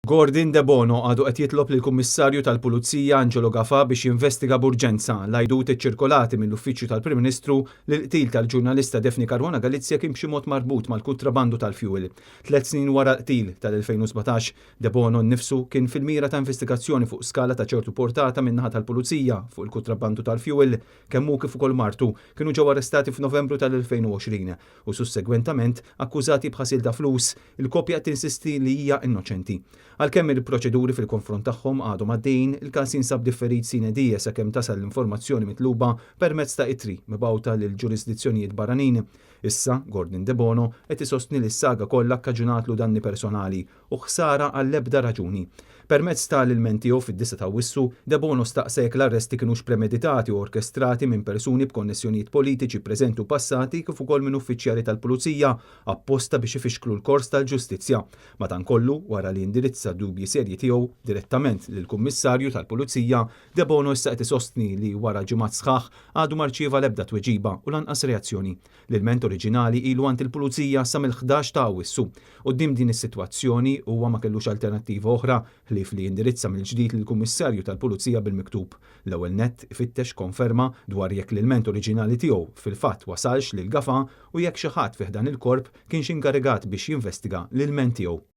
Gordon Debono għadu qed jitlob lill-Kummissarju tal-Pulizija Angelo Gafà biex jinvestiga b'urġenza l-għajdut iċċirkolati mill-Uffiċċju tal-Prim Ministru li l-qtil tal-ġurnalista Daphne Caruana Galizia kien b'xi mod marbut mal-kutrabandu tal-fjuwil. Tlet snin wara l-qtil tal-2017, Debono nnifsu kien fil-mira ta' investigazzjoni fuq skala ta' ċertu portata min-naħa tal-Pulizija fuq il-kutrabandu tal-fjuwil. Kemm hu kif ukoll martu kienu ġew arrestati f'Novembru tal-2020 u sussegwentament akkużati b'ħasil ta' flus. Il-koppja qed tinsisti li hija innoċenti. Għalkemm il-proċeduri fil-konfront tagħhom għadhom għaddejjin, il-każ jinsab differit sine die sakemm tasal l-informazzjoni mitluba permezz ta' ittri mibgħuta lil ġurisdizzjonijiet barranin. Issa, Gordon Debono qed isostni li s-saga kollha kkaġunatlu danni personali u ħsara għall-ebda raġuni. Permezz ta' l-ilment tiegħu fid-9 ta' Awwissu, Debono staqsa jekk l-arresti kinux premeditati u orkestrati minn persuni b'konnessjonijiet politiċi preżenti u passati kif ukoll minn uffiċjali tal-pulizija apposta biex ifixklu l-kors tal-ġustizzja. Madankollu, wara li indirizza dubji serji tiegħu direttament lill-Kummissarju tal-Pulizija, Debono issa qed isostni li wara ġimgħat sħaħ għadu ma rċieva l-ebda tweġiba u lanqas reazzjoni. L-ilment oriġinali ilu għand il-Pulizija sa mill-11 ta' Awwissu. Quddiem din is-sitwazzjoni huwa ma kellux alternattiva oħra ħlief li jindirizza mill-ġdid lill-Kummissarju tal-Pulizija bil-miktub. L-ewwel nett ifittex konferma dwar jekk l-ilment oriġinali tiegħu fil-fatt wasalx lil Gafà u jekk xi ħadd fi ħdan il-korp kienx inkarigat biex jinvestiga l-ilment tiegħu.